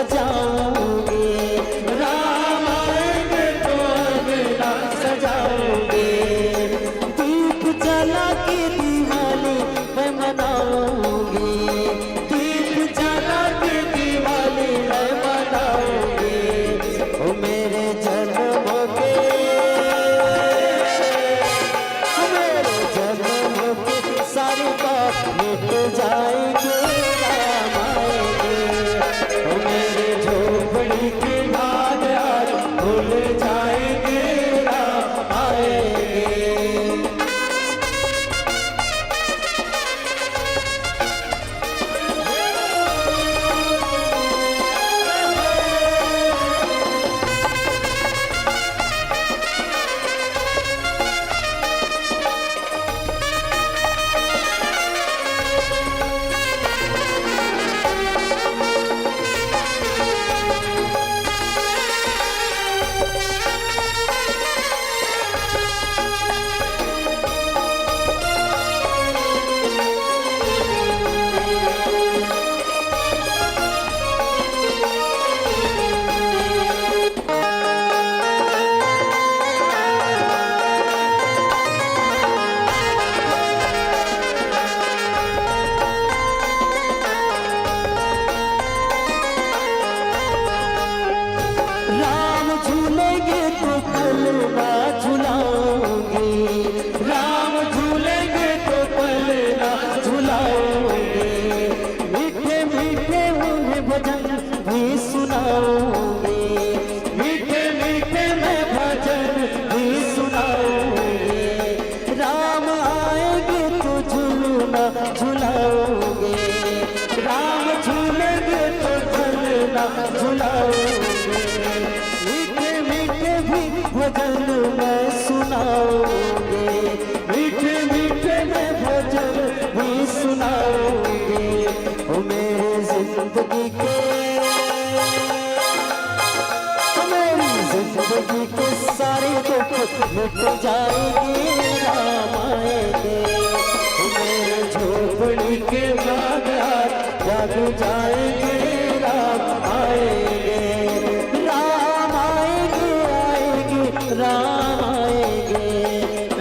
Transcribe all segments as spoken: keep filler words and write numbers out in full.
जाऊंगी। राम आएंगे तो अंगना सजाऊंगी। दीप जला के दिवाली मैं मनाऊंगी। दीप जला के दिवाली मैं मनाऊंगी। ओ मेरे जन्मों के, ओ मेरे जन्मों के सारे पाप मिट जाएंगे। राम आएंगे। ओ मेरे झोपड़ी के बादल खुल जाएंगे। राम आएंगे। राम झूलेंगे तो पलना झुलाऊंगी। राम झूलेंगे तो पलना झुलाऊंगी। मीठे मीठे उन्हें भजन भी सुनाऊंगी। मीठे मीठे मैं भजन भी सुनाऊंगी। राम आएंगे तो झूलना झुलाओगे। राम झूलेंगे तो झूलना झुलाओगे। मीठे मीठे भी भजन मैं सुनाओगे। मीठे मीठे मैं भजन भी सुनाओगे। ओ मेरे जिंदगी के, ओ मेरी जिंदगी के सारे दुख मिट जाएंगे। राम आएंगे। ओ मेरे झोपड़ी के बादल जग जाएंगे। राम आएंगे। राम आएंगे, आएंगे, राम आएंगे।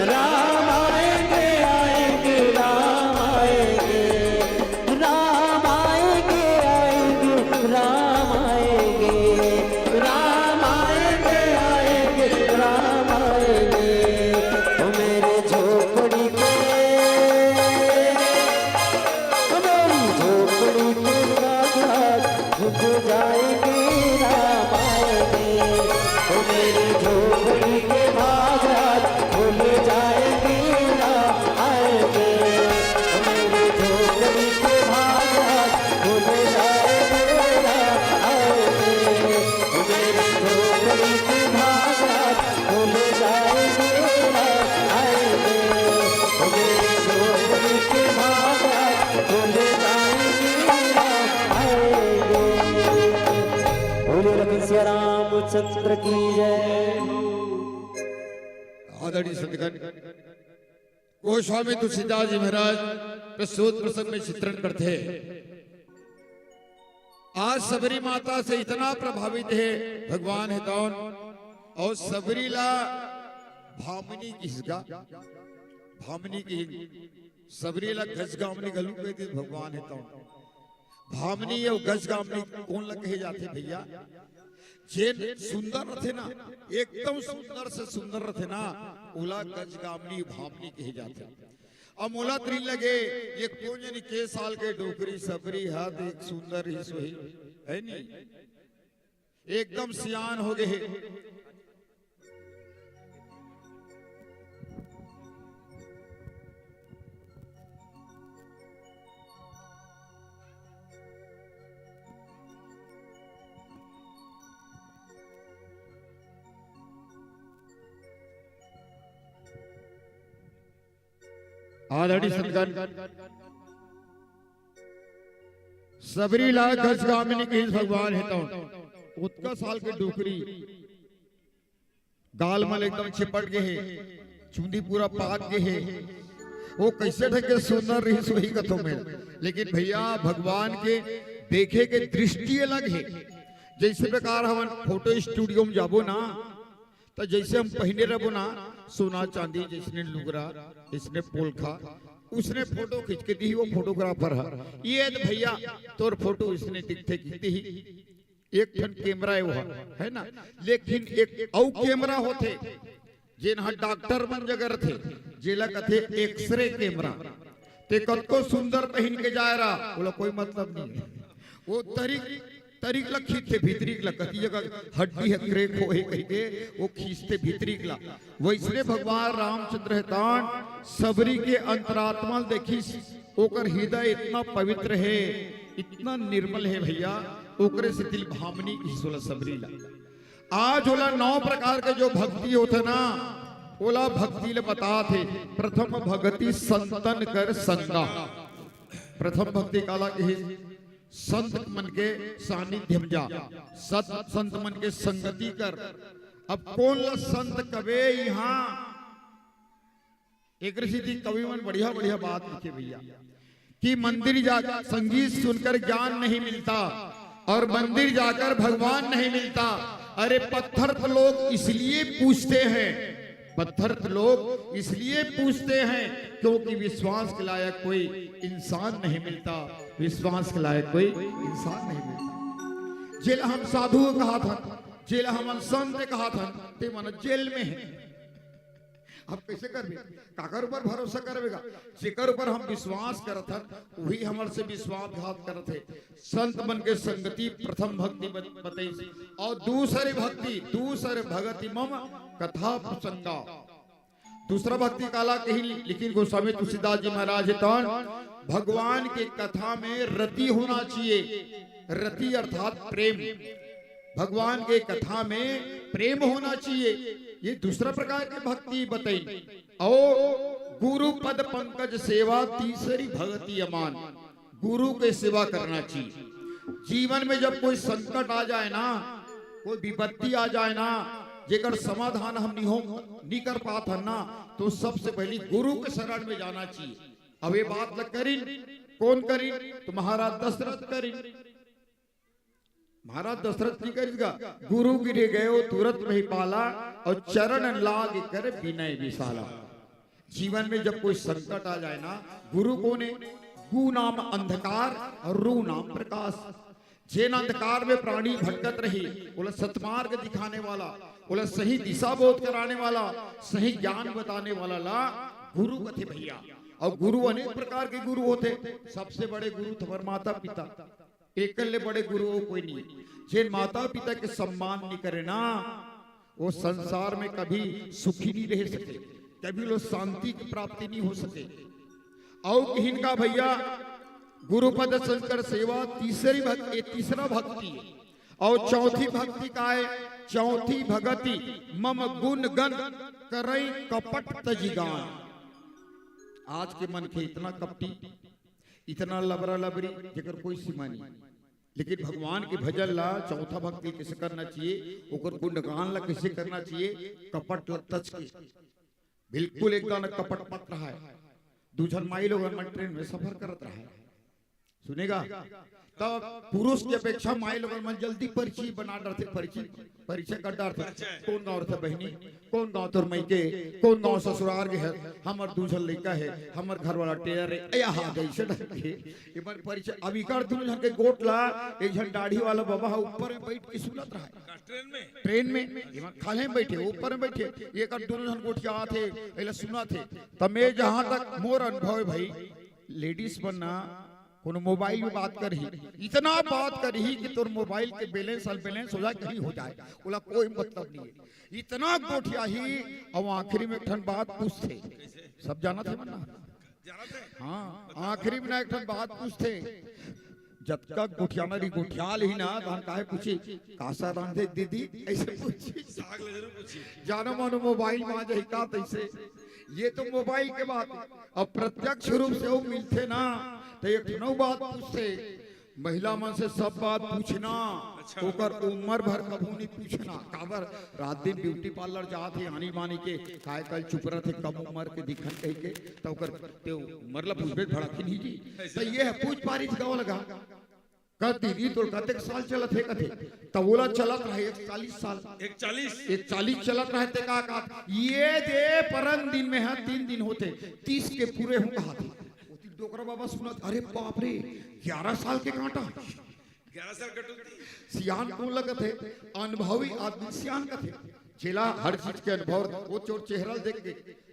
राम आएंगे, आएंगे, राम आएंगे। राम आएंगे, आएंगे, राम आएंगे। राम आएंगे, आएंगे, राम आएंगे। ओ मेरे झोपड़ी के, ओ मेरी झोपड़ी के बादल झुक जाएंगे। राम आएंगे। ओ मेरी झोपड़ी के बादल खुल जाएंगे। राम आएंगे। ओ मेरी झोपड़ी के बादल खुल जाएंगे। राम आएंगे। ओ मेरी झोपड़ी के बादल खुल जाएंगे। राम आएंगे। ओ मेरी झोपड़ी के बादल खुल जाएंगे। राम आएंगे। बोलिए लखन सिया रामचंद्र की जय। आदरणीय संतगण, गोस्वामी तुलसीदास जी महाराज प्रस्तुत प्रसंग में चित्रण करते हैं। आज सबरी माता से इतना प्रभावित है भगवान हेतौन, और सबरी ला भामिनी किहिस गा, भामिनी किहिस, सबरी ला गजगामिनी घलो कहिथे भगवान हेतौन। भामिनी अउ गजगामिनी कोन ला कहे जाथे भैया? जेन सुंदर रथे ना, एकदम सुंदर से सुंदर रथे ना, ओला गजगामिनी भामिनी कहे जाथे। अब मोला तरी लगे, ये कोन जनी के साल के डोकरी सबरी हा, त एक सुंदर ही सोही, है नी? एकदम सियान हो गए हे। आदरणीय संतगण, सबरी ला गजगामिनी कहिस भगवान हेतौन। ओतका साल के डोकरी, गाल मन एकदम चिपट गे हे, चुंदी पूरा पात गे हे। वो कइसे ढंग के सुंदर रहिस होही कथों मैं। लेकिन भैया, भगवान के देखे के दृष्टि अलग हे। जैसे प्रकार हमन फोटो स्टूडियो में जाबो ना, तो जैसे हम पहिने रहबो ना, सोना चांदी जैसने लुगरा, जैसने पोलखा, उसने फोटो खींच के दिही वो फोटोग्राफर ह। ये तो भैया, तोर फोटो इसने दिखथे, खींच दिही। एक ठन कैमरा है वो, है ना? लेकिन एक अउ कैमरा होथे, जेन ह डॉक्टर मन जगह रथे, जेला कथे एक्सरे कैमरा। ते कतको सुंदर पहिन के जाए रहा, ओला कोई मतलब नहीं है। वो तरीक, तरीक ला खींचथे भीतरीक ला, कति जगह हड्डी ह क्रैक होहे कहिके, वो खींचथे भीतरीक ला। वैसने भगवान रामचंद्र ह तान सबरी के अंतरात्मा ल देखिस, ओकर हृदय इतना पवित्र है, इतना निर्मल है भैया, ओकरे सेती भामनी कहिस ओला सबरी ला। आज ओला नौ प्रकार के जो भक्ति होथे ना, ओला भक्ति ले बतात हे। प्रथम भगति संतन कर संगा। प्रथम भक्ति काला कहिस? संत मन के सानिध्य में जा, सत संत मन के संगति कर। अब कोन ला संत कबे इहाँ? एकरे सेती कवि मन बढ़िया बढ़िया बात लिखे भैया, कि मंदिर जा, संगीत सुनकर ज्ञान नहीं मिलता और मंदिर जाकर भगवान नहीं मिलता। अरे, पत्थर तो लोग इसलिए पूजते हैं, पत्थर तो लोग इसलिए पूजते हैं क्योंकि विश्वास के लायक कोई इंसान नहीं मिलता, विश्वास के लायक कोई इंसान नहीं मिलता। जेला हम साधु कहाथन, जेला हमन संत कहाथन, ते मन जेल में है। अब कैसे करबे? काकर ऊपर भरोसा करबे गा? जेकर ऊपर हम विश्वास करत हन, वही हमर से विश्वासघात करत हे। संत मन के संगति प्रथम भक्ति बत-, बतइस। और दूसरी भक्ति, दूसर भगति मम कथा प्रसंगा। दूसरा भक्ति काला कही, लेकिन गोस्वामी तुलसीदास जी महाराज तन भगवान के कथा में रति होना चाहिए। रति अर्थात प्रेम। भगवान के कथा में प्रेम होना चाहिए। ये दूसरा प्रकार के भक्ति बताई। और गुरु पद पंकज सेवा, तीसरी भगति अमान। गुरु के सेवा करना चाहिए। जीवन में जब कोई संकट आ जाए ना, कोई विपत्ति आ जाए ना, जेकर समाधान हम नहीं हो, नहीं कर पात हन ना, तो सबसे पहले गुरु के शरण में जाना चाहिए। अब ये बात ल करिन, कौन करिन? तो महाराज दशरथ करिन। महाराज दशरथ जी करिस गा, गुरु गिर गयो तुरत महि पाला, और चरण लाग कर विनय विशाला। जीवन में जब कोई संकट आ जाए ना, गुरु कौन है? गु नाम अंधकार और रू नाम प्रकाश। जेन अंधकार में प्राणी भटकत रही, ओला सतमार्ग दिखाने वाला, ओला सही दिशा बोध कराने वाला, सही ज्ञान बताने वाला ला गुरु कथे भैया। और गुरु अनेक प्रकार के गुरु होथे। सबसे बड़े गुरु तुम्हारे माता पिता, एकर ले बड़े गुरु अउ कोई नहीं। जेन माता पिता के सम्मान नहीं करे ना, वो संसार में कभी सुखी नहीं रह सके, कभी लो शांति की प्राप्ति नहीं हो सके। अउ किहिन का भैया, गुरु पद संकर सेवा तीसरी भक्ति, ये तीसरा भक्ति है। और चौथी भक्ति का है? चौथी भगति मम गुण गण करई कपट तजिगान। आज के मन के इतना कपटी, इतना लबरा लबरी, जेकर कोई सीमा नहीं। लेकिन भगवान के भजन ला चौथा भक्ति कैसे करना चाहिए, ओकर गुणगान ला कैसे करना चाहिए, कपट ला तज के। बिल्कुल एक दाना कपट मत रहा है। दू झन माई लोगन मन ट्रेन में सफर करत रहा है, सुनेगा, तब पुरुष की अपेक्षा माई लोगन मन जल्दी परिचय बना डरथे, परिचय, परिचय कर डरथे। कौन गाँव रथे बहिनी, कौन गाँव तोर मइके, कौन गाँव ससुरार के है, हमर दू झन लइका है, हमर घर वाला टेर है, या हा जैसे ढंग के, ये मन परिचय। अब इकर दुनों झन के गोठ ला, एक झन दाढ़ी वाला बाबा है, ऊपर में बैठ के सुनत रहा है। ट्रेन में? ट्रेन में, ये मन खाल्हे में बैठे, ऊपर में बैठे, ये कर दुनों झन गोठियाथे, एला सुनथे। तब मैं जहाँ तक मोर अनुभव है भाई, लेडीज मन ना कोनो मोबाइल में बात करही, इतना बात करही कि तोर मोबाइल के बैलेंस अनबैलेंस हो जाए, कहीं हो जाए, ओला कोई मतलब नहीं है। इतना गोठियाही, और आखिरी में एक ठन बात पूछथे, सब जानथे मन ना? हाँ, आखिरी में ना एक ठन बात पूछथे, जतका गोठियाना रही गोठिया लेही ना, तो हम काहे पूछी, "का साग रांधे दीदी?" ऐसे पूछी। साग ले जरूर पूछी। जानो मानो मोबाइल में आ जाही का तैसे। ये तो मोबाइल के बात है। अब प्रत्यक्ष रूप से वो मिलथे ना, तो एक ठन बात पूछथे, महिला मन से सब बात पूछना, अच्छा। ओकर उम्र भर कभू नहीं पूछना। काबर? रात दिन ब्यूटी पार्लर जात हे, आनी बानी के काय कल चुप रहथे, कम उम्र के दिखन कहिके, तो ओकर ते उम्र ला पूछबे भड़किन ही जी। तो ये है पूछ पारिस गाँव लगा। "दीदी, तोर कतेक साल चलत हे?" कथे। त ओला चलत रहे एक चालीस साल। एक चालीस? एक चालीस चलत रहे, ते का कहा, "ये दे परन दिन में ह तीन दिन होथे, तीस के पूरे हूँ," कहा थे। ओती डोकरा बाबा सुनत, "अरे बाप रे, ग्यारह साल के कांटा।" ग्यारह साल कटौती। सियान कोन लगत हे? अनुभवी आदमी सियान कथे। जेला हर चीज के अनुभव, वो चोर चेहरा ल देख के,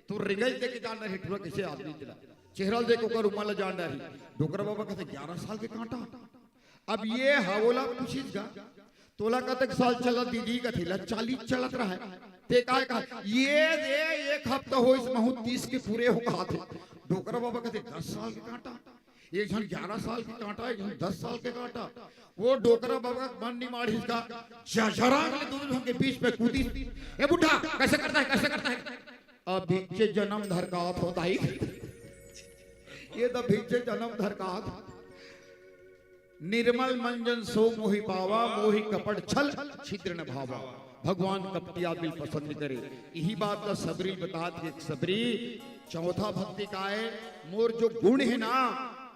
तो रिंगई देख के जान रहे, टूरा कैसे आदमी तेला। चेहरा ल देख ओकर उमर ल जान रही। डोकरा बाबा कथे, "ग्यारह साल के कांटा।" अब ये ह ओला पूछिस गा, "तोला कतेक साल चलत दीदी?" कथे, "ला चालीस चलत रहा है।" ते काय कहा, "ये दे एक हफ्ता होइस, महू तीस के पूरे हूँ," कहा थे। डोकरा बाबा कथे, "दस साल के कांटा।" एक झन ग्यारह साल के कांटा, एक झन दस साल के कांटा। वो डोकरा बाबा के मन नहीं माढ़िस गा, झझरांग ले दोनों झन के बीच में कूदिस। "ए बुढ़ा, कैसे करता है, कैसे करता है?" "अब भिक्षे जन्म धर का हाथ होता ही।" ये तो भिक्षे जन्म धर का हाथ। "निर्मल मन जन सो मोहि पावा, मोहि कपट छल छिद्र न भावा।" भगवान कपटी आदमी पसंद करे। यही बात ला सबरी बतात के, सबरी चौथा भक्ति का है, मोर जो गुण है ना,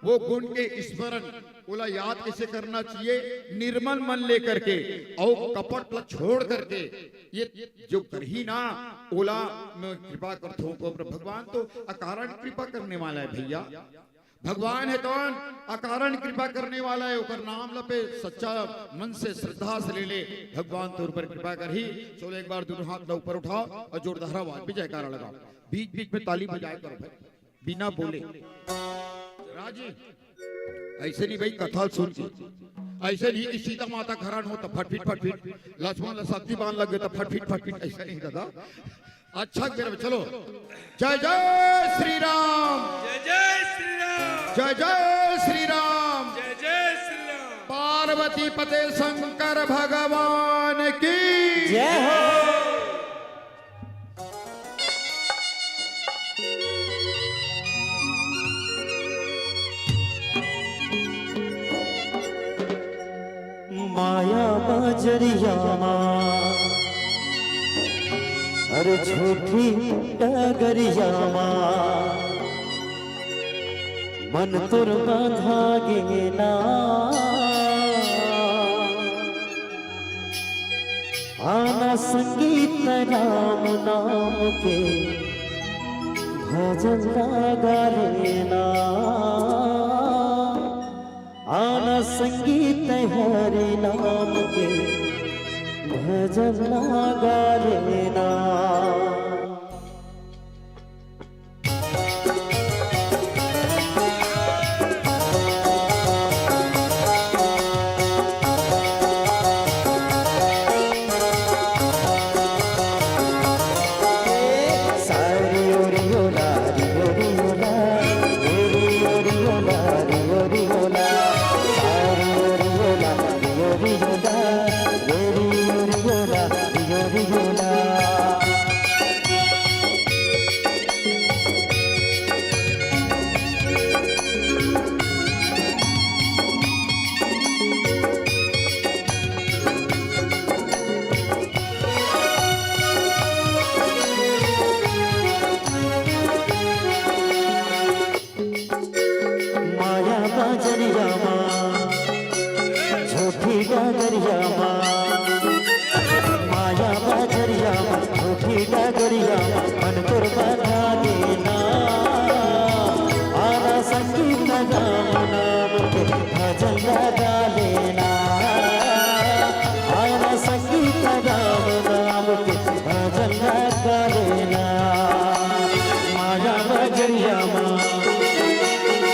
वो गुण के स्मरण, ओला याद कैसे करना चाहिए? निर्मल मन लेकर के, और कपट ला छोड़ करके, ये जो करही ना, ओला मैं कृपा करथों। को भगवान तो अकारण कृपा करने वाला है भैया। भगवान है कौन? अकारण कृपा करने वाला है। ओकर नाम ल पे सच्चा मन से, श्रद्धा से ले ले, भगवान तोर पर कृपा करही। चलो, एक बार दोनों हाथ ला ऊपर उठाओ और जोरदार आवाज में जयकारा लगाओ। बीच बीच में ताली बजाए करो भाई, बिना बोले। राजी, ऐसे नहीं भाई, कथा सुन के। ऐसे नहीं कि सीता माता घरान हो तो फटफिट फटफिट, लक्ष्मण ला शक्ति बाण लग गए तो फटफिट फटफिट, ऐसा नहीं दादा। अच्छा, मेरे चलो। जय जय श्री राम। जय जय श्री राम। जय जय श्री राम। जय जय श्री राम। पार्वती पते शंकर भगवान की जय हो। माया बजरिया मा, अरे छोटी डगरिया मा, मन तोर बंधा गे ना। आना संगीत राम नाम के भजन ला गा लेना। आना संगीत हरि नाम के भजन ला गा लेना। माया बजरिया मा, छोटी डगरिया मा। माया बजरिया मा, छोटी डगरिया मा, मन तोर बंधा गे ना। आना संगीत राम नाम के भजन ला गा लेना। आना संगीत राम नाम के भजन ला गा लेना। माया बजरिया मा,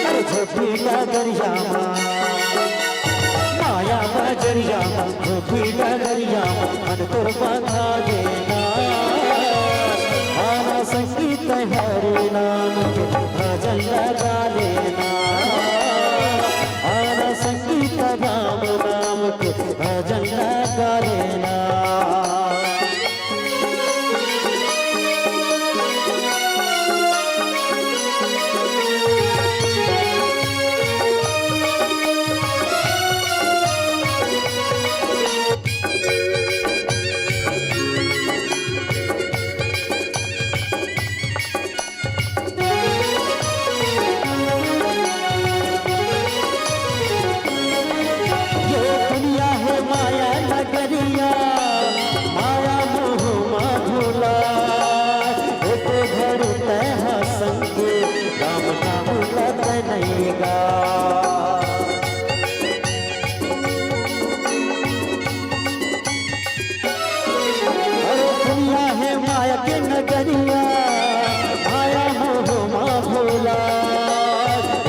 अरे छोटी डगरिया मा। माया बजरिया मा, छोटी डगरिया मा, मन तोर बंधा गे ना। आना संगीत हरि नाम के भजन ला गा लेना। आना संगीत राम नाम के भजन ला गा लेना। के नगरिया, माया मोह मा भोला,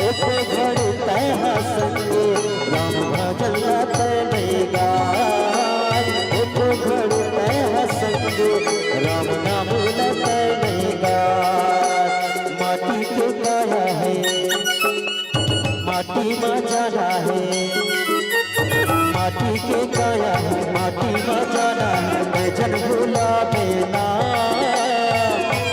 एको घड़ी तैं हा संगे, राम भजन ला तैं नइ गाय। एको घड़ी तैं हा संगे, राम नाम ला तैं नइ गाय। माटी के काया हे, माटी मा जाना हे, माटी के काया हे, माटी मा जाना हे, तैं झन भुलाबे ना।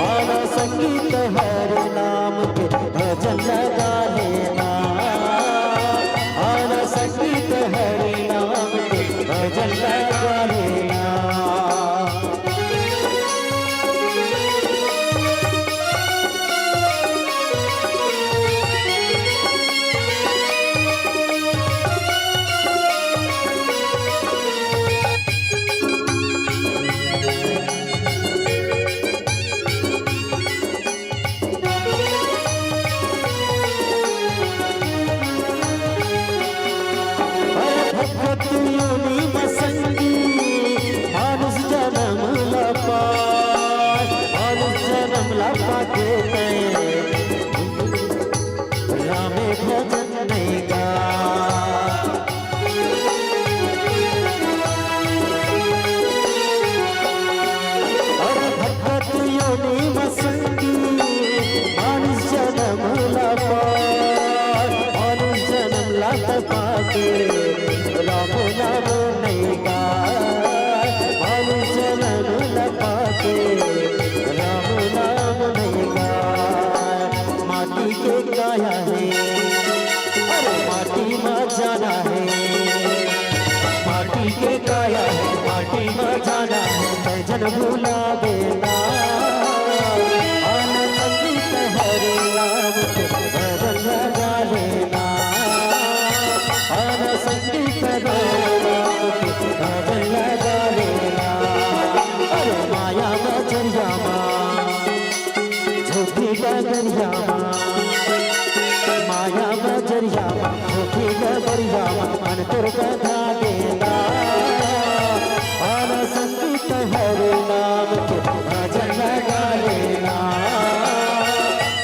आना संगीत हरि नाम के भजन लगा लेना, आना संगीत हरि नाम के भजन लगा लेना। अरे भगत योनि म संगी, मानुष जनम ल पाय, मानुष जनम ल पाके तैं रामे भजन नइ गाय। अरे भगत योनि म संगी, मानुष जनम ल पाय, मानुष जनम ल पाके, राम नाम नइ गाय, मानुष जनम ल पाके, राम नाम नइ गाय। माटी के काया हे, अरे माटी मा जाना हे, माटी के काया हे, माटी मा जाना हे, तैं झन भुलाबे ना। आना संगीत हरि नाम के भजन लगा लेना, आना संगीत हरि नाम के भजन लगा लेना। अरे माया बजरिया मा, झूठी डगरिया मा, माया बजरिया मा, झूठी डगरिया मा, मन तोर बंधा गेना। आना संगीत हरि नाम के भजन लगा लेना,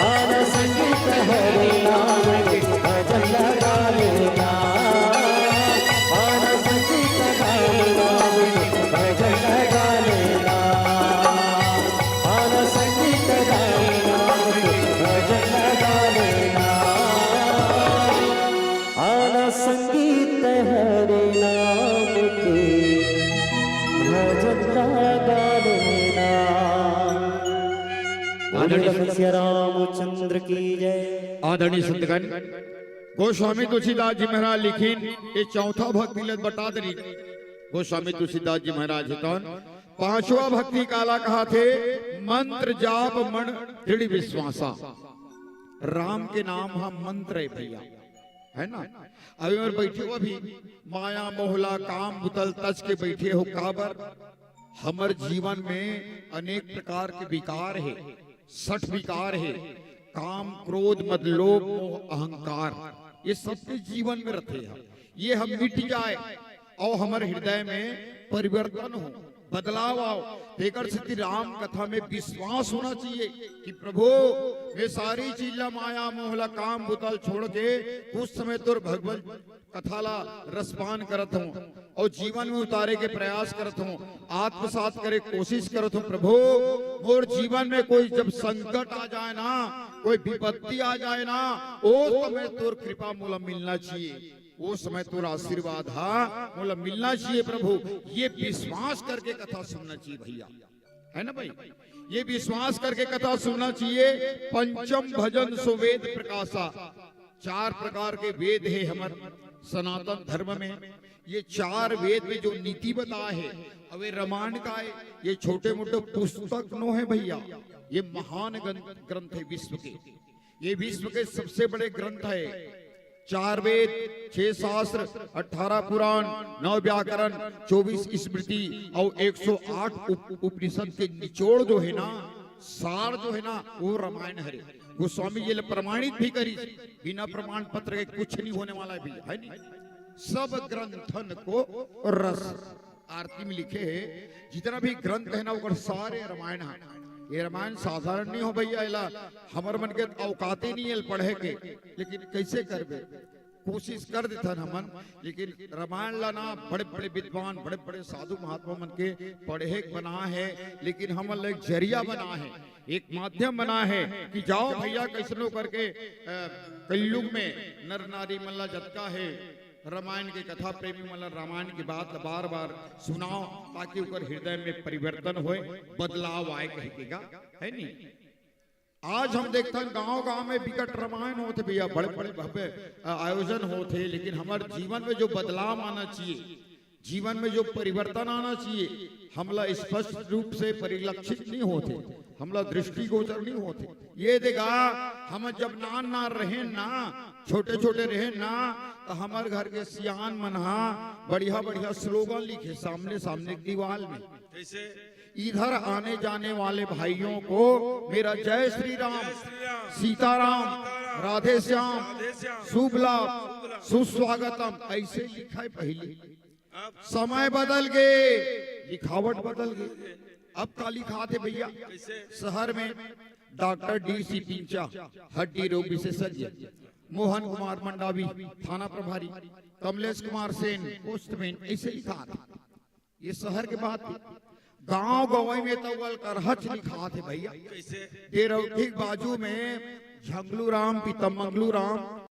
आना संगीत हरि नाम के भजन लगा लेना, आना संगीत हरि नाम के भजन लगा लेना। आना संगीत हरि नाम के भजन लगा लेना। आना संगीत हरि नाम के भजन लगा लेना। आदरणीय बोलो सिया रामचंद्र की जय। आदरणीय संतगण, गोस्वामी तुलसीदास जी महाराज लिखिन, ये चौथा भक्ति ला बता दरी। गोस्वामी तुलसीदास जी महाराज हे तौन पांचवा भक्ति काला कहाथे, मंत्र जाप मन दृढ़ विश्वासा। राम के नाम हा मंत्र हे भैया, है ना? अभी हमर बैठे हो, अभी माया मोहला काम बुतल तज के बैठे हो, काबर? हमर जीवन में अनेक प्रकार के विकार हे, सठ विकार हे, काम, क्रोध, मद, लोभ, मोह, अहंकार, ये सबके जीवन में रथे हे। ये हम मिट जाए अउ हमर हृदय में परिवर्तन हो, बदलाव आव। तेकर सेती राम कथा में विश्वास होना चाहिए कि प्रभु, मैं सारी चीज ला, माया मोह ला, काम बुता ल छोड़ के कुछ समय तोर भगवत कथा ला रसपान करत हूँ अउ जीवन में उतारे के प्रयास करत हूँ, आत्मसात करे के कोशिश करत हूँ। प्रभु, मोर जीवन में कोई जब संकट आ जाए ना, कोई विपत्ति आ जाए ना, ओ समय तोर कृपा मोला मिलना चाहिए, ओ समय तोर आशीर्वाद हा मोला मिलना चाहिए प्रभु। ये विश्वास करके कथा सुनना चाहिए भैया, है ना भाई? ये विश्वास करके कथा सुनना चाहिए। पंचम भजन सो वेद प्रकाशा, चार प्रकार के वेद हे हमर सनातन धर्म में। ये चार वेद में जो नीति बताए हे, अउ ये रामायण काय हे, ये छोटे मोटे पुस्तक नो हे भैया, ये महान ग्रंथ, ग्रंथ हे विश्व के। ये विश्व के सबसे बड़े ग्रंथ हे। चार वेद, छह शास्त्र, अठारह पुराण, नौ व्याकरण, चौबीस स्मृति अउ एक सौ आठ उप-, उपनिषद के निचोड़ जो हे ना, सार जो हे ना, वो रामायण हरे। गोस्वामी जी ल प्रमाणित भी करिस, बिना प्रमाण पत्र के कुछ नहीं होने वाला हे भैया, है नहीं? सब ग्रंथन को रस, आरती में लिखे हे, जितना भी ग्रंथ हे ना, ओकर सारे रामायण हे। ये रामायण साधारण नहीं हो भैया, एला हमर मन के औकाते नहीं है पढ़े के, लेकिन कैसे करबे, कोशिश कर देथन हमन। लेकिन रामायण ला ना बड़े बड़े विद्वान, बड़े बड़े साधु महात्मा मन के पढ़े के बना है, लेकिन हमन ला एक जरिया बना है, एक माध्यम बना है कि जाओ भैया, कैसनो करके, अ, कलयुग में नर नारी मन ला जतका है, रामायण के कथा प्रेमी मन ला रामायण के बात ला बार बार सुनाओ, ताकि ओकर हृदय में परिवर्तन होए, बदलाव आए कहे के गा, है नी? आज हम देखथन गांव गांव में बिकट रामायण होथे भैया, बड़े बड़े भव्य, अ, आयोजन होथे, लेकिन हमर जीवन में जो बदलाव आना चाहिए, जीवन में जो परिवर्तन आना चाहिए, हमला स्पष्ट रूप से परिलक्षित नहीं होथे, हमला दृष्टिगोचर नहीं होथे। ये देखा, हम जब नान नान रहेन ना, छोटे छोटे रहेन ना, तो हमर घर के सियान मन हा बढ़िया बढ़िया स्लोगन लिखे सामने सामने दीवाल में। कैसे? इधर आने जाने वाले भाइयों को मेरा जय श्री राम, जय श्री राम, सीताराम, सीताराम, राधे श्याम, राधे श्याम, शुभ लाभ, शुभ लाभ, सुस्वागतम, ऐसे लिखा है पहले। अब समय बदल गए, लिखावट बदल गई। अब का लिखात हे भैया? कैसे? शहर में डॉक्टर डी सी पिंचा, हड्डी रोग विशेषज्ञ, मोहन कुमार मंडावी, थाना प्रभारी, कमलेश कुमार सेन, पोस्टमैन, ऐसे लिखात हे। ये शहर के बात हे। गांव गंवई में तो वल करहच लिखात हे भैया। कैसे? डेरौठी के बाजू में झंगलू राम, पीतम मंगलू राम,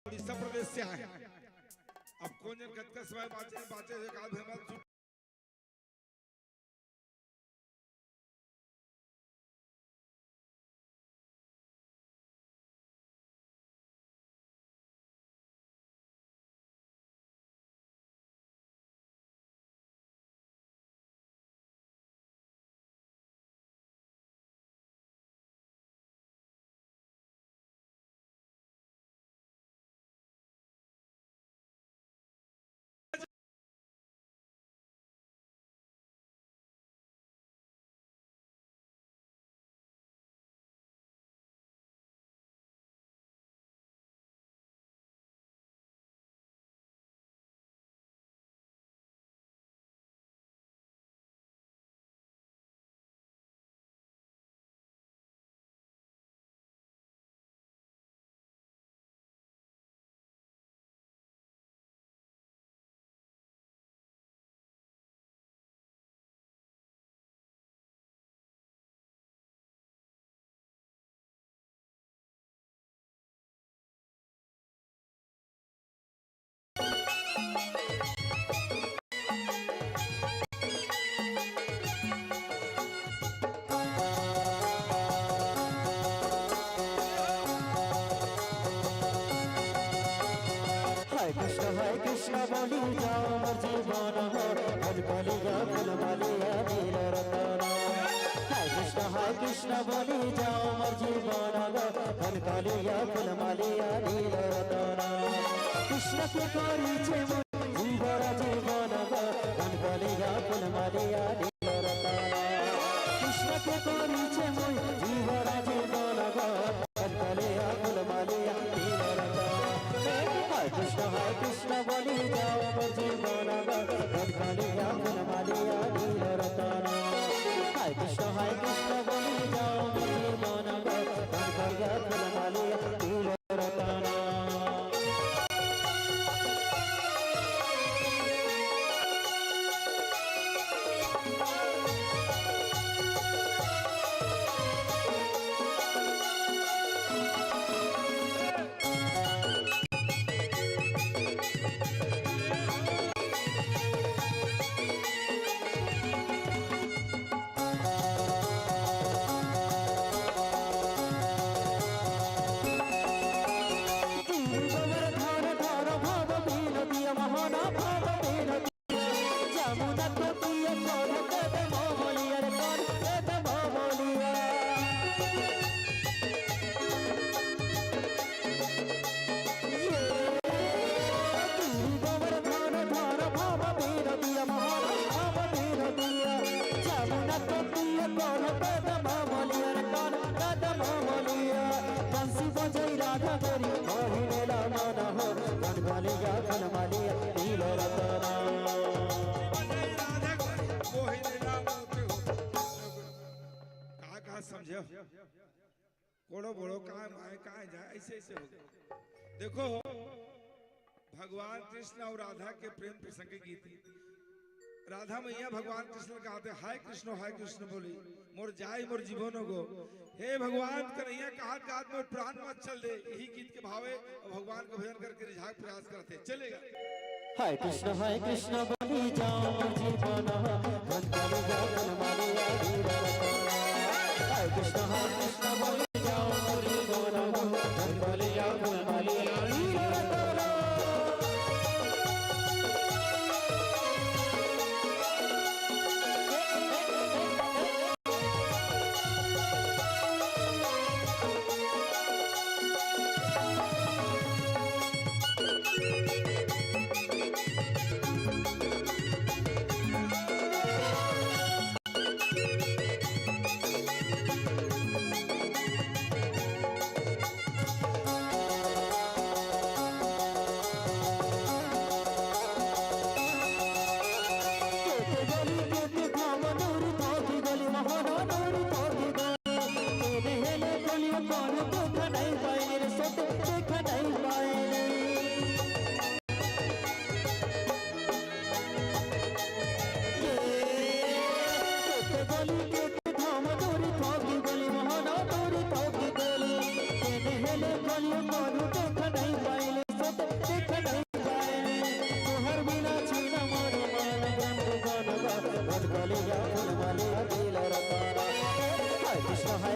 उड़ीसा प्रदेश से आए हैं। अब कौन जन कतका समय बाँचे, बाँचे हे, काल भर में कृष्ण बनी जाओ मोर जीवन ग, धन कलिया फूल मालिया नील रतन। कृष्ण के करी छे मोर जीवन जीवन ग, धन कलिया फूल मालिया नील रतन। कृष्ण के करी छे मोर जीवन जीवन ग, धन कलिया फूल मालिया नील रतन। हे कृष्ण, हे कृष्ण बनी जाओ मोर जीवन ग, धन कलिया फूल मालिया नील रतन। हे कृष्ण, हे कृष्ण बनी जाओ मोर जीवन ग, धन कलिया फूल मालिया नील रतन। बंसी बजई राधा गोरी, मोहिनी ला मन हो, कन कलिया कन मालिया नील रतन। का का समझे? कोड़ो बोड़ो, काय माय, काय जाय, ऐसे ऐसे हो गया। देखो, भगवान कृष्ण अउ राधा के प्रेम प्रसंग के गीत हे। राधा मैया भगवान कृष्ण ल कहत हे, "हाय कृष्ण, हाय कृष्ण" बोली, "मोर जाय मोर जीवन हो गो।" हे भगवान कन्हैया, कहत कहत मोर प्राण मत चल दे। यही गीत के भाव हे अउ भगवान के भजन करके रिझाय के प्रयास करत हे। चलेगा। हाय कृष्ण, हाय कृष्ण बोली जाओ मोर जीवन, धन कलिया धन मालिया नील रतन। हाय कृष्ण, हाय कृष्ण बोली जाओ मोर जीवन, धन कलिया धन मालिया नील रतन।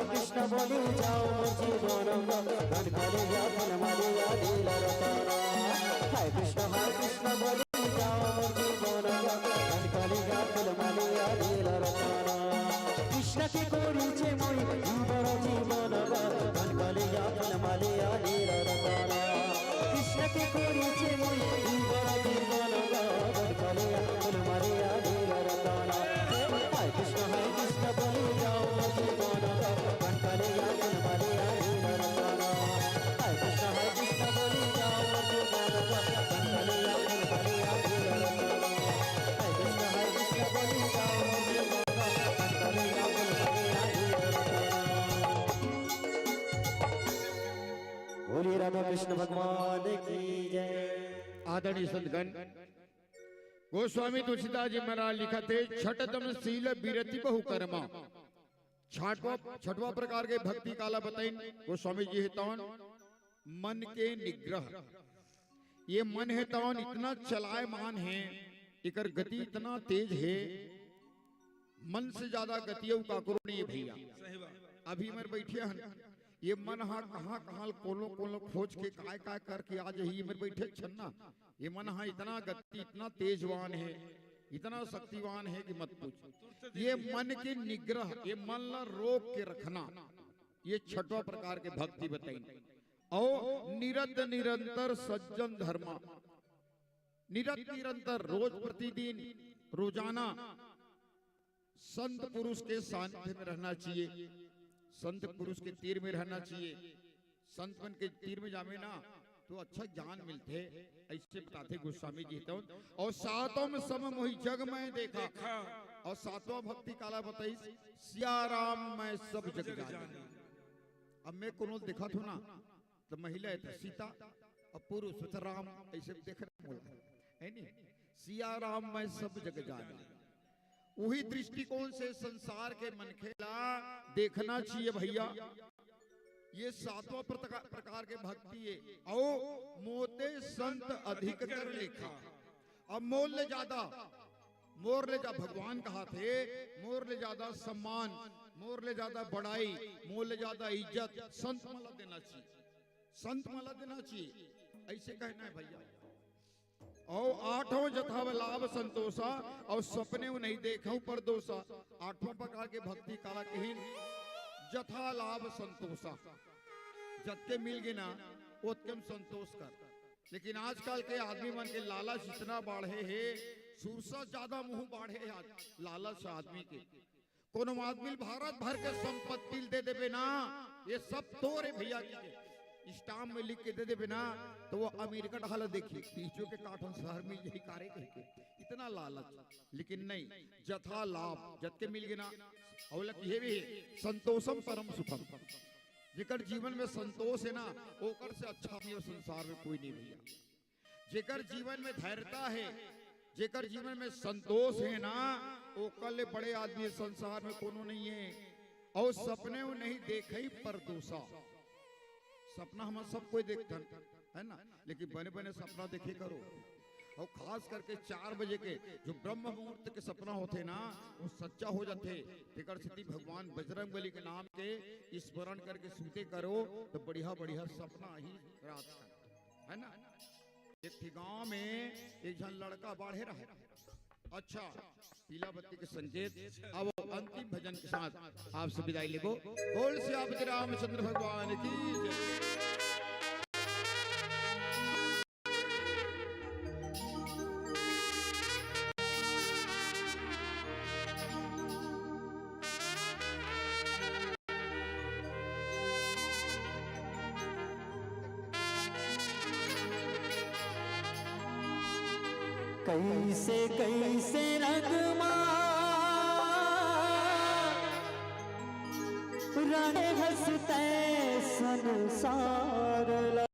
कृष्ण बोली जाओ मोर जीवन ग, धन कलिया फूल मालिया नील रतन। हाय कृष्ण, हाय कृष्ण बोली जाओ मोर जीवन ग, धन कलिया फूल मालिया नील रतन। कृष्ण के कोरी छे मोर जीवन ग, धन कलिया फूल मालिया नील रतन। कृष्ण के कोरी छे मोर जीवन ग, धन कलिया फूल मालिया नील रतन। हाय कृष्ण, हाय कृष्ण बोली जाओ मोर जीवन ग, धन कलिया फूल मालिया नील रतन। हाय कृष्ण, हाय कृष्ण बोली जाओ मोर जीवन ग, धन कलिया फूल मालिया नील रतन। हाय कृष्ण, हाय कृष्ण बोली जाओ मोर जीवन ग, धन कलिया फूल मालिया नील रतन। बोलिए राधा कृष्ण भगवान की जय। आदरणीय संतगण, गोस्वामी तुलसीदास जी महाराज लिखत हे, "छठ तप शील बिरति बहु कर्मा।" छठवा, छठवा प्रकार के भक्ति काला बताइन गोस्वामी जी हे तौन मन के निग्रह। ये मन हे तौन इतना चलायमान हे, एकर गति इतना तेज हे, मन से ज्यादा गति अउ काकरो नहीं हे भैया। सही बात। अभी हमर बैठे हन, ये मन हा कहाँ कहाँ कोनो कोनो खोज के काय काय करके आ जाही, हमर बैठे छन ना, ये मन हा इतना गति, इतना तेजवान हे। इतना शक्तिवान है कि मत पूछ। ये मन के निग्रह, ये मन ला रोक के रखना, ये छठवां प्रकार के भक्ति बताइन। अउ निरत निरंतर सज्जन धर्मा, निरत निरंतर, रोज प्रतिदिन, रोजाना संत पुरुष के सानिध्य में रहना चाहिए, संत पुरुष के तीर में रहना चाहिए। संत मन के तीर में जावे ना तो अच्छा ज्ञान मिलथे, ऐसे बताथे गोस्वामी जी तो। अउ सातों में सम मोहि जग मैं देखा। देखा। अउ सातवां भक्ति काला बताइस, सिया राम मैं सब जग जानी। अब मैं कोनो देखत हूं ना, तो महिला हे तो सीता, अउ पुरुष हे तो राम, ऐसे देख रहे मोला, है नी? सिया राम मैं सब जग जानी। उही दृष्टिकोण से संसार के मनखे ला देखना चाहिए भैया। ये सातवां प्रतका-, प्रकार के भक्ति हे। अउ मोते संत अधिक कर लेखा। अब मोर ले ज्यादा, मोर ले जा भगवान कहाथे, मोर ले ज्यादा सम्मान, मोर ले ज्यादा बड़ाई, मोर ले ज्यादा इज्जत संत मन ला देना चाहिए, संत मन ला देना चाहिए, ऐसे कहना है भैया। अउ आठों जथा लाभ संतोषा, अउ सपने नहीं देखहु परदोसा। आठवां प्रकार के भक्ति काला कहिन, जथा लाभ संतोषा, जतके मिल गे ना, ओतके में संतोष कर। लेकिन आजकल के आदमी मन के लालच इतना बाढ़े हे, सुरसा ज्यादा मुंह बाढ़े हे आज लालच आदमी के। कोनो आदमी ल भारत भर के संपत्ति ल दे देबे ना, ये सब तोरे भैया जी के, स्टाम्प में लिख के दे देबे ना, तो वो अमेरिका ढाला देखी, पीछू के काठन शहर में यही कारे कह के, इतना लालच। लेकिन नहीं, जथा लाभ, जतके मिल गे ना, अउ लकी हे भी, संतोषम परम सुखम। जेकर जीवन में संतोष है ना, ओकर से अच्छा भी संसार में कोई नहीं भैया। जेकर जीवन में धैर्यता है, जेकर जीवन में संतोष है ना, ओकर ले बड़े आदमी संसार में कोनो नहीं है। अउ सपने वो नहीं देखई परदोसा। सपना हम सब कोई देखथन, है ना? लेकिन बने बने सपना देखे करो। अउ खास करके चार बजे के जो ब्रह्म मुहूर्त के सपना होथे ना, वो सच्चा हो जाथे। तेकर सेती भगवान बजरंग बली के नाम के स्मरण करके सूते करो, तो बढ़िया बढ़िया सपना ही रात का, है ना? एक ठी गांव में एक झन लड़का बाढ़े रहे। अच्छा, पीला बत्ती के संकेत। अब अंतिम भजन के साथ आपसे विदाई लेबो। बोल सियापति रामचंद्र भगवान की जय। कैसे कैसे रंग मा रंग हंसते संसार ला।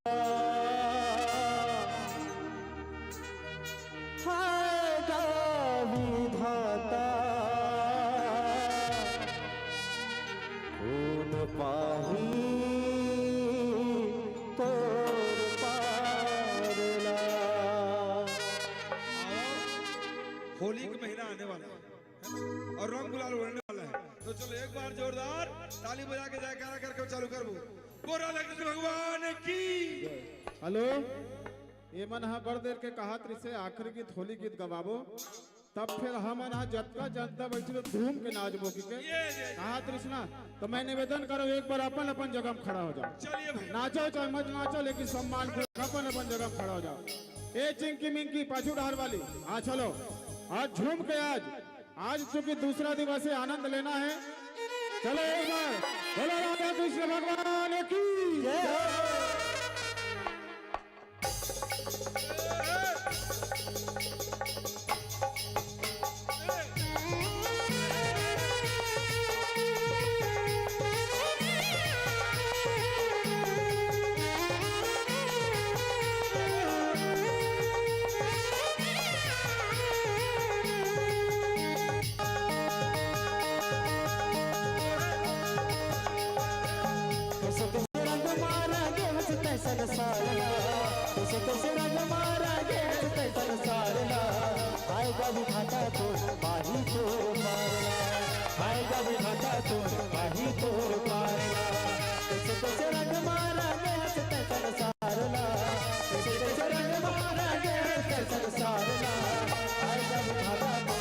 हाय गा विधाता, कौन पाही तोर पार ला। होली का महीना आने वाला है और रंग गुलाल उड़ने वाला है, तो चलो एक बार जोरदार ताली बजा के जयकारा करके चालू करबो। बोल राधा कृष्ण भगवान की। हेलो, ये मन हा बड़ देर के कहात रिसे आखिरी गीत होली गीत गवाबो, तब फिर हमन हा जतका जनता बैठी तो धूम के नाचबो की के ये, ये। कहात रिस ना, तो मैं निवेदन करो एक बार अपन अपन जगह में खड़ा हो जाओ। चलिए भाई। नाचो चाहे मत नाचो, लेकिन सम्मान पूर्वक अपन अपन जगह में खड़ा हो जाओ। ए चिंकी मिंकी पाछू डहर वाली, आ चलो, आज झूम के आज, आज चूंकि दूसरा दिवस है, आनंद लेना है। चलो एक बार बोलो राधा कृष्ण भगवान की जय। कैसे कैसे रंग मारा गे हंसते संसार ला, कैसे कैसे रंग मारा गे हंसते संसार ला। आएगा विधाता तो पाही तोर पार ला, आएगा विधाता तो पाही तोर पार ला। कैसे कैसे रंग मारा गे हंसते संसार ला, कैसे कैसे रंग मारा गे हंसते संसार ला। आएगा विधाता तो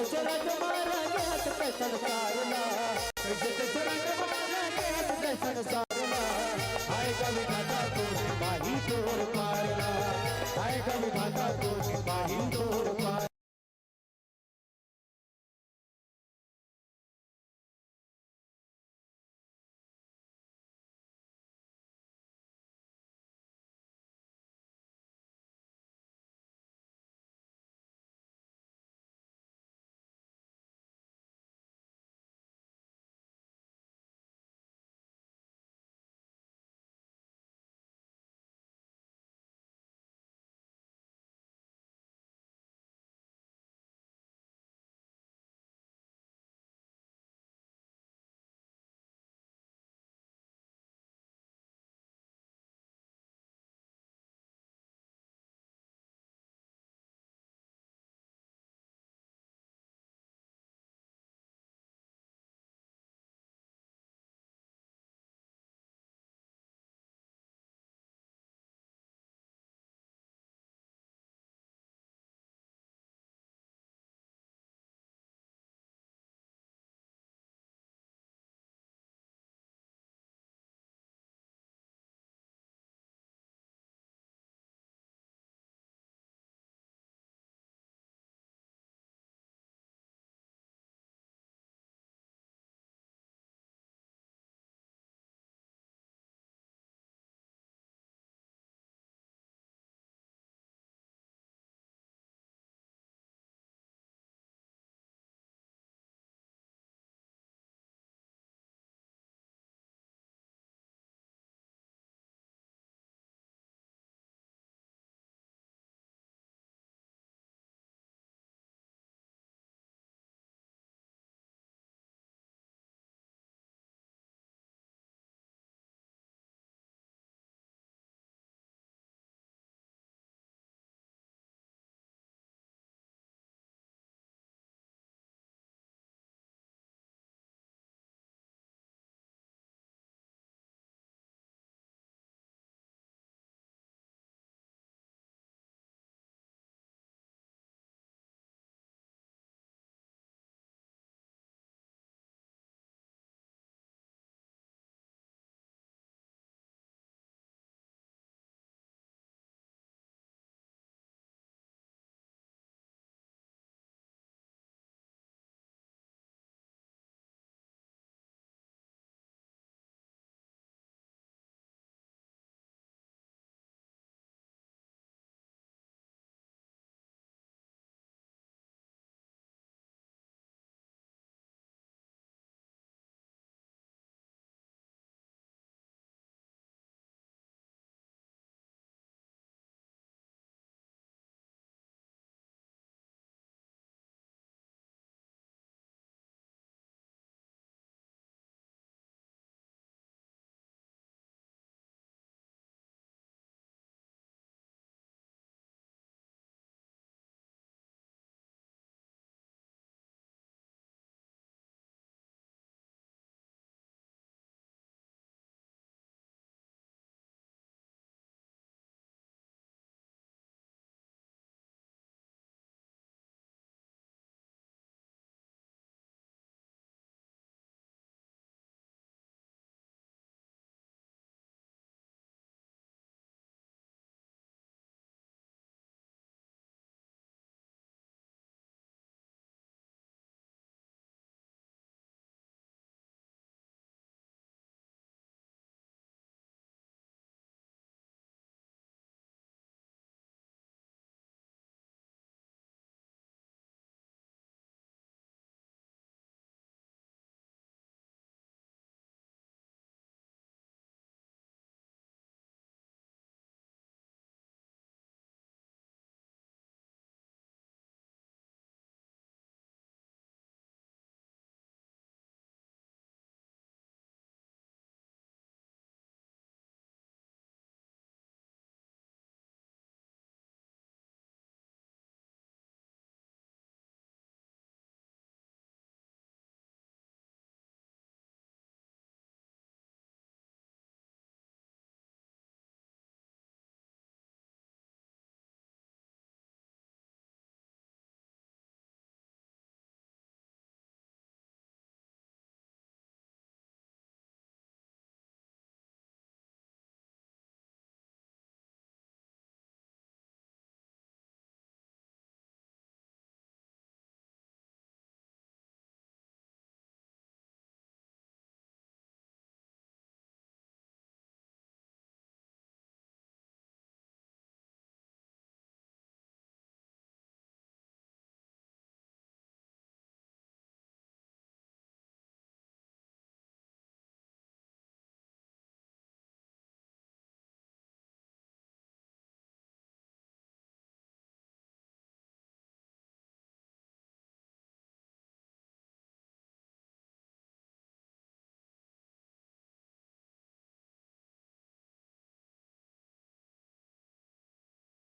चलत मारा जात के संसार ला, कैसे तो चलत मारा जात के संसार ला। हाय कवि धाता तो सिपाही तोर पार ला, हाय कवि धाता तो सिपाही तोर पार।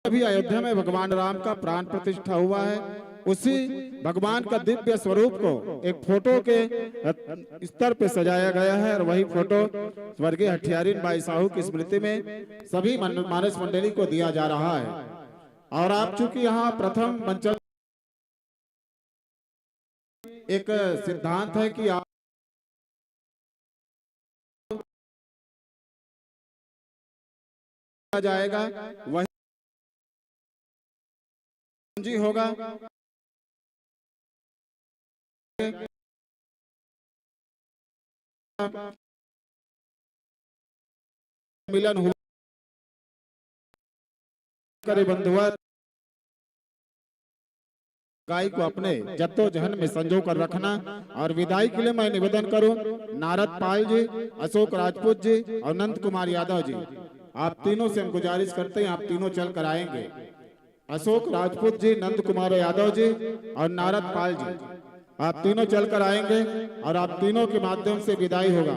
अभी अयोध्या में भगवान राम का प्राण प्रतिष्ठा हुआ है, उसी भगवान का दिव्य स्वरूप को एक फोटो के स्तर पे सजाया गया है और वही फोटो स्वर्गीय हठियारिन बाई साहू की स्मृति में सभी मन-, मानस मंडली को दिया जा रहा है। और आप चूंकि यहाँ प्रथम मंचल एक सिद्धांत है कि आप जाएगा, वही पूंजी होगा। मिलन हुआ करे बंधुआ, गाय को अपने जद्दोजहद में संजो कर रखना। और विदाई के लिए मैं निवेदन करूं, नारद पाल जी, अशोक राजपूत जी और नंद कुमार यादव जी, आप तीनों से हम गुजारिश करते हैं, आप तीनों चल कर आएंगे। अशोक राजपूत जी, नंद कुमार यादव जी और नारद पाल जी, आप तीनों चल कर आएंगे और आप तीनों के माध्यम से विदाई होगा।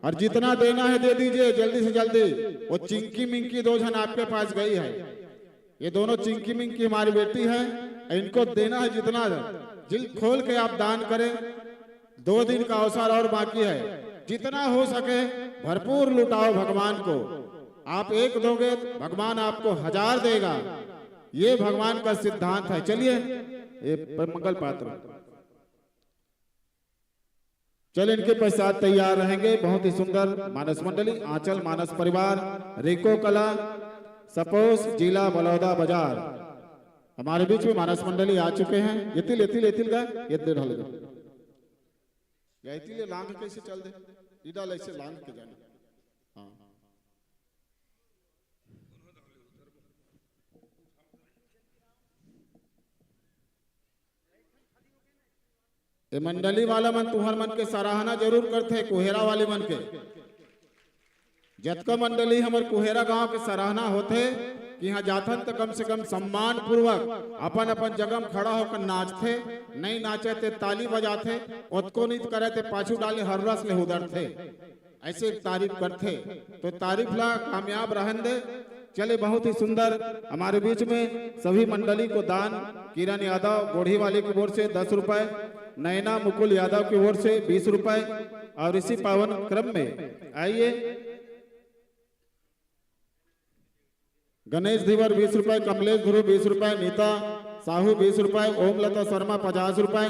और जितना देना है दे दीजिए जल्दी से जल्दी। वो चिंकी मिंकी दो जन आपके पास गई है, ये दोनों चिंकी मिंकी हमारी बेटी है, इनको देना है जितना, दिल खोल के आप दान करें। दो दिन का अवसर और बाकी है, जितना हो सके भरपूर लुटाओ भगवान को। आप एक दोगे, भगवान आपको हजार देगा, ये भगवान का सिद्धांत है। चलिए, ये प-, मंगल पात्र, चल, इनके पश्चात तैयार रहेंगे बहुत ही सुंदर मानस मंडली, आंचल मानस परिवार, रिको कला, सपोस, जिला बलौदा बाजार। हमारे बीच में मानस मंडली आ चुके हैं। येतिल, येतिल, येतिल का, ये दे ढाल दे। या येतिल लांग कैसे चल दे? इडाल ऐसे लांग के जाने। हाँ। ए मंडली वाला मन तुहर मन के सराहना जरूर करथे, कुहेरा वाले मन के। जतका मंडली हमर कुहेरा गांव के सराहना होथे कि इहाँ जाथन त कम से कम सम्मान पूर्वक अपन अपन जगह म खड़ा होकर नाचथे, नहीं नाचे ते ताली बजाथे, ओतको नइ करे ते पाछू डाले हर्रस ले हुदरथे। ऐसे तारीफ करथे, तो तारीफ ला कामयाब रहन दे। चले, बहुत ही सुंदर। हमारे बीच में सभी मंडली को दान, किरण यादव गोढ़ी वाले की ओर से दस रुपए, नैना मुकुल यादव की ओर से बीस रुपए, और इसी पावन क्रम में आइए, गणेश धीवर बीस रुपए, कमलेश ध्रुव बीस रुपए, नीता साहू बीस रुपए, ओम लता शर्मा पचास रुपए,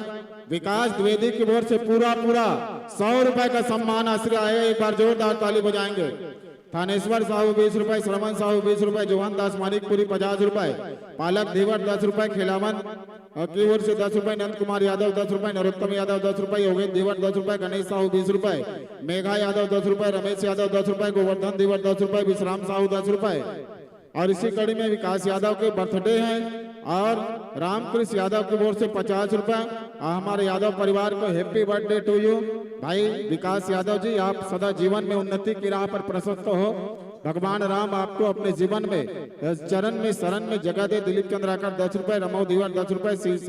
विकास द्विवेदी की ओर से पूरा पूरा सौ रुपए का सम्मान आश्रय आया। एक बार जोरदार ताली बजाएंगे। थानेश्वर साहू बीस रुपए, श्रवण साहू बीस रुपए, जोहन दास मानिकपुरी पचास रुपए, पालक धीवर दस रुपए, खेलावन की ओर से दस रुपए, नंद कुमार यादव दस रुपए, नरोत्तम यादव दस रुपए, योगेंद्र धीवर दस रुपए, गणेश साहू बीस रुपए, मेघा यादव दस रुपए, रमेश यादव दस रुपए, गोवर्धन धीवर दस रुपए, विश्राम साहू दस रुपए। और इसी कड़ी में विकास यादव के बर्थडे है और रामकृष्ण यादव की ओर से पचास रुपए, और हमारे यादव परिवार को happy birthday to you भाई विकास यादव जी, आप सदा जीवन में उन्नति की राह पर प्रशस्त हो। भगवान राम आपको अपने जीवन में, चरण में, शरण में जगह दे। दिलीप चंद्राकर दस रुपए, रमो धीवर दस रुपए, शीश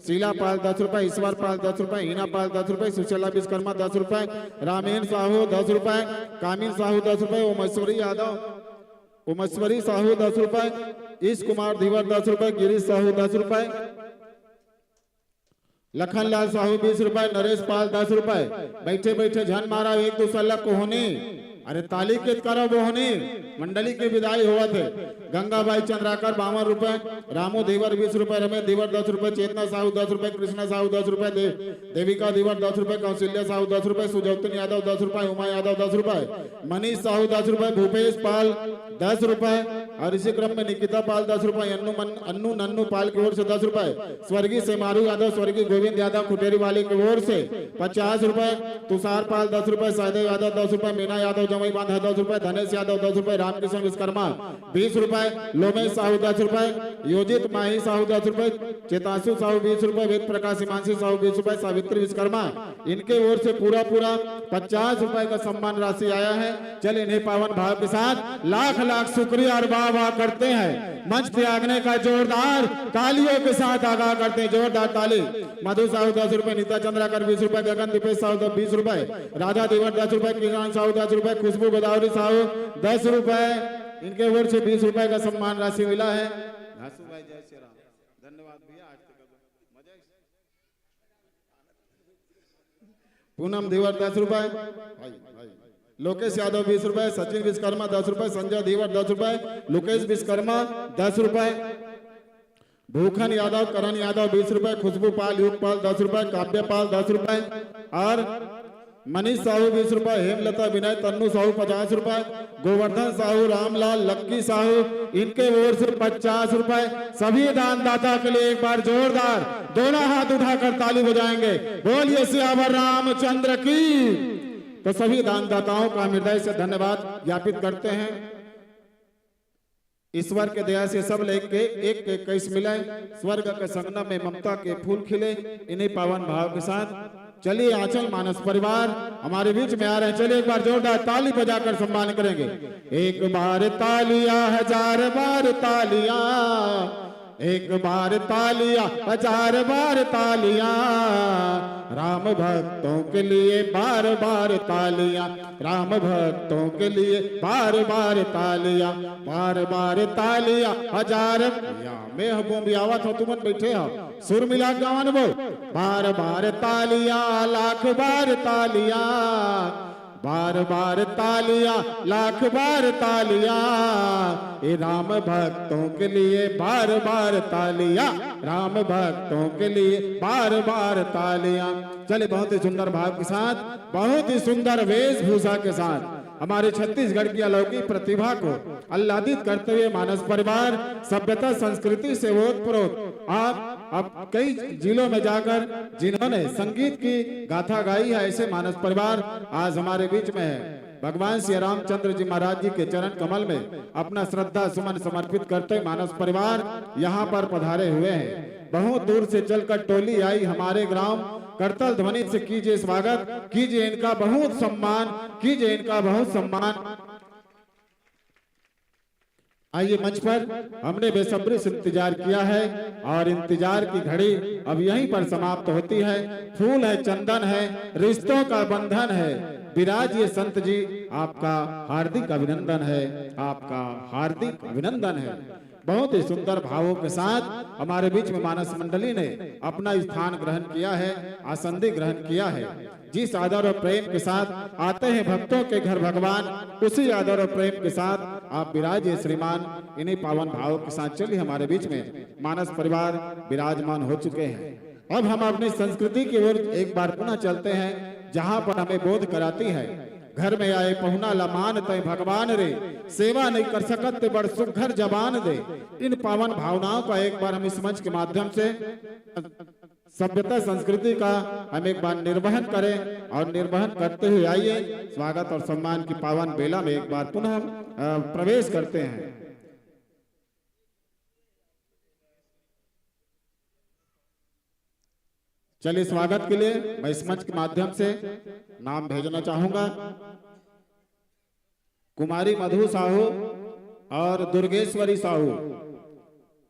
शीला पाल दस रुपए, ईश्वर पाल दस रुपए, हीना पाल दस रुपए, सुशीला विश्वकर्मा दस रुपए, रामेन साहू दस रुपए, कामिन साहू दस रुपए, उमेश्वरी यादव, उमेश्वरी साहू दस रुपए, ईश कुमार धीवर दस रुपए, गिरीश साहू दस रुपए, लखनलाल साहू बीस रुपए, नरेश पाल दस रुपए। बैठे बैठे झन मारा एक दूसर ला कोहनी, अरे ताली के करो बोहनी। मंडली के विदाई होवत हे। गंगाबाई चंद्राकर बावन रुपए, रामू धीवर बीस रुपए, रमेश धीवर दस रुपए, चेतना साहू दस रुपए, कृष्णा साहू दस रुपए, दे-, देविका धीवर दस रुपए, कौशल्या साहू दस रुपए, सुजौतन यादव दस रुपए, उमा यादव दस रुपए, मनीष साहू दस रुपए, भूपेश पाल दस रुपए, और इसी क्रम में निकिता पाल दस रुपए, अन्नू मन-, अन्नू नन्नू पाल की ओर से दस रुपए, स्वर्गीय सेमारू यादव, स्वर्गीय गोविंद यादव खुटेरी वाले की ओर से पचास रुपए, तुषार पाल दस रुपए, सहदेव यादव दस रुपए, मीना यादव जमई बांधा दस रुपए, धनेश यादव दस रुपए, रामकिशन विश्वकर्मा बीस रुपए, लोमेश साहू दस रुपए, योजित माही साहू दस रुपए, चेतांशु साहू बीस रुपए, वेद प्रकाश हिमांशु साहू बीस रुपए, सावित्री विश्वकर्मा, इनके ओर से पूरा पूरा पचास रुपए का सम्मान राशि आया है। चल इन्हें पावन भाव के साथ लाख लाख शुक्रिया और वाह वाह करते हैं। मंच त्यागने का जोरदार तालियों के साथ आगाह करते हैं, जोरदार ताली। मधु साहू दस रुपए, नीता चंद्राकर बीस रुपए, गगन दीपेश साहू बीस रुपए, राधा देवर दस रुपए, किरण साहू दस रुपए, खुशबू गोदावरी साहू दस रुपए, इनके ओर से बीस रुपए का सम्मान राशि मिला है। घासू भाई, जय श्री राम। धन्यवाद भैया, आज तक मजा। पूनम धीवर, दस रुपए। भाई, भाई। लोकेश यादव, बीस रुपए। सचिन विश्वकर्मा, दस रुपए। संजय धीवर, दस रुपए। लोकेश विश्वकर्मा, दस रुपए। भूखन यादव, करण यादव, बीस रुपए। खुशबू पाल, युग पाल, दस रुपए। काव्य पाल, दस रुपए। और मनीष साहू, बीस रुपए। हेमलता विनय, तन्नू साहू, पचास रुपए। गोवर्धन साहू, रामलाल, लक्की साहू, इनके ओर से पचास रुपए। सभी दानदाता के लिए एक बार जोरदार दोनों हाथ उठाकर ताली बजाएंगे। बोलिए सियावर रामचंद्र की। तो सभी दानदाताओं का हम हृदय से धन्यवाद ज्ञापित करते हैं। ईश्वर के दया से सब लेके एक के इक्कीस मिले, स्वर्ग के संगम में ममता के फूल खिले। इन्हीं पावन भाव के साथ चलिए आंचल मानस परिवार हमारे बीच में आ रहे हैं। चलिए एक बार जोरदार ताली बजाकर सम्मान करेंगे। एक बार तालियां, हजार बार तालियां, एक बार तालियां, हजार बार तालियां, राम भक्तों के लिए बार बार तालियां, राम भक्तों के लिए बार बार तालियां, बार बार तालियां, हजार। या मैं हबूम आवत हो, तुमन बैठे हो, सुर मिला के गावन बो। बार बार तालियां, लाख बार तालियां, बार बार तालियां, लाख बार तालियां, ये राम भक्तों के लिए बार बार तालियां, राम भक्तों के लिए बार बार तालियां। चलिए, बहुत ही सुंदर भाव के साथ, बहुत ही सुंदर वेशभूषा के साथ हमारे छत्तीसगढ़ की अलौकिक प्रतिभा को आह्लादित करते हुए मानस परिवार सभ्यता संस्कृति से ओतप्रोत आप, आप कई जिलों में जाकर जिन्होंने संगीत की गाथा गाई है, ऐसे मानस परिवार आज हमारे बीच में है। भगवान श्री रामचंद्र जी महाराज जी के चरण कमल में अपना श्रद्धा सुमन समर्पित करते मानस परिवार यहाँ पर पधारे हुए हैं। बहुत दूर से चलकर टोली आई हमारे ग्राम करतल ध्वनि से, कीजिए स्वागत, कीजिए इनका बहुत सम्मान, कीजिए इनका बहुत सम्मान। आइए मंच पर, हमने बेसब्री से इंतजार किया है और इंतजार की घड़ी अब यहीं पर समाप्त होती है। फूल है, चंदन है, रिश्तों का बंधन है। विराजिए संत जी, आपका हार्दिक अभिनंदन है, आपका हार्दिक अभिनंदन है। बहुत ही सुंदर भावों के साथ हमारे बीच में मानस मंडली ने अपना स्थान ग्रहण किया है, आसंदी ग्रहण किया है। जिस आदर और प्रेम के साथ आते हैं भक्तों के घर भगवान, उसी आदर और प्रेम के साथ आप विराजिए श्रीमान, इन्हीं पावन भावों के साथ। चलिए, हमारे बीच में मानस परिवार विराजमान हो चुके हैं। अब हम अपनी संस्कृति की ओर एक बार पुनः चलते हैं, जहां पर हमें बोध कराती है, घर में आए पहुना ला मान तय भगवान रे, सेवा नहीं कर सकत ते बड़ सुघर जबान दे। इन पावन भावनाओं का एक बार हम इस मंच के माध्यम से सभ्यता संस्कृति का हम एक बार निर्वहन करें और निर्वहन करते हुए आइए, स्वागत और सम्मान की पावन बेला में एक बार पुनः, अ, प्रवेश करते हैं। चलिए, स्वागत के लिए मैं इस मंच के माध्यम से नाम भेजना चाहूंगा। कुमारी मधु साहू और दुर्गेश्वरी साहू,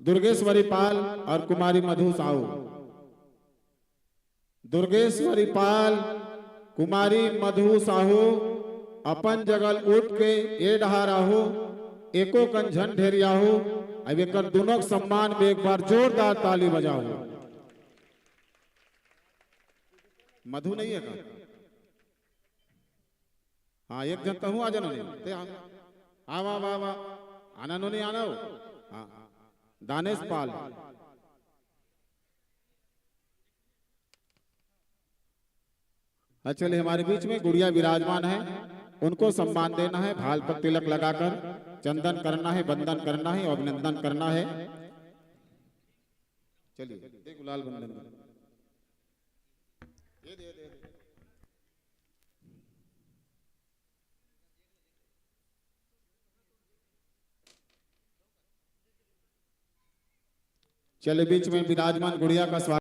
दुर्गेश्वरी पाल और कुमारी मधु साहू। दुर्गेश्वरी पाल, कुमारी मधु साहू, अपन जगल उठ के ए डहार आहू, एको कन झन ढेरियाहू। अब एकर दुनों के सम्मान में एक बार जोरदार ताली बजाहू। मधु नहीं है का? हाँ, एक झन तहूँ आ जाना नहीं। ते आ, आवा, आवा, आवा। आना नो नहीं आना हो। हाँ, दानेश पाल। हाँ, चलिए, हमारे बीच में गुड़िया विराजमान है, उनको सम्मान देना है, भाल पर तिलक लगाकर चंदन करना है, वंदन करना है, अभिनंदन करना है। चलिए, दे गुलाल वंदन। ये दे, दे, दे। चलिए, बीच में विराजमान गुड़िया का स्वागत।